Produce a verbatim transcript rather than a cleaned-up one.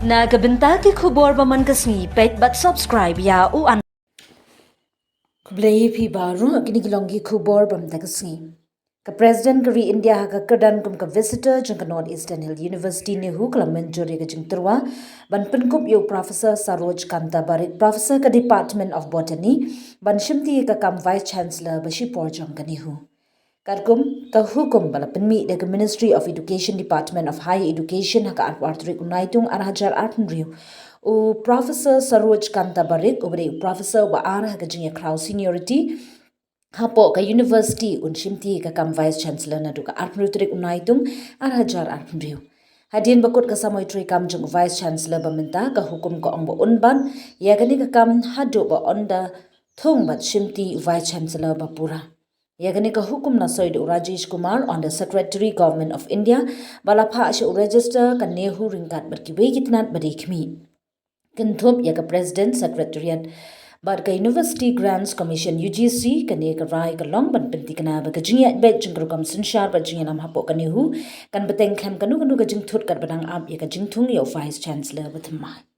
Na ka bynta ki khubor ba man ka sngi, peit bad subscribe ïa u an. Khublei phi baroh, kine ki long ki khubor ba man ka sngi. Ka President ka ri India ha ka kyrdan kum ka visitor jong ka North Eastern Hill University NEHU ka la mynjur ïa ka jingtyrwa ban pynkup ïa u Professor Saroj Kanta Barik, Professor ka Department of Botany, ban shimti ïa ka kam Vice Chancellor ba shipor jong ka NEHU. Katkum ka hukum ba la pynmih da ka Ministry of Education, Department of Higher Education, ha ka arphew ar tarik u Naitung ar hajar arphew hynriew, u Professor Saroj Kanta Barik, uba dei u Professor uba ar ha ka jingïakhraw seniority hapoh ka University, un shimti ka kam Vice Chancellor naduh ka arphew hynriew tarik u Naitung ar hajar arphew hynriew. Hadien ba kut ka samoi treikam jong u Vice Chancellor ba mynta, ka hukum ka ong ba un bat ïa kane ka kam haduh ba un da thung bad shimti u Vice Chancellor ba pura. Ïa kane ka hukum la soi da u Rajesh Kumar, Under Secretary, Government of India, ba la phah sha u Registrar ka NEHU ryngkat bad kiwei ki tnat ba dei khmih. Kynthup ïa ka President, Secretariat bad ka University Grants Commission, U G C, kane ka rai ka long ban pynthikna ba ka jingïaid beit jong ka rukom synshar bad jingïalam hapoh ka NEHU kan bteng khlem kano kano ka jingthut katba dang ap ïa ka jingthung ïa u Vice Chancellor ba thymmai.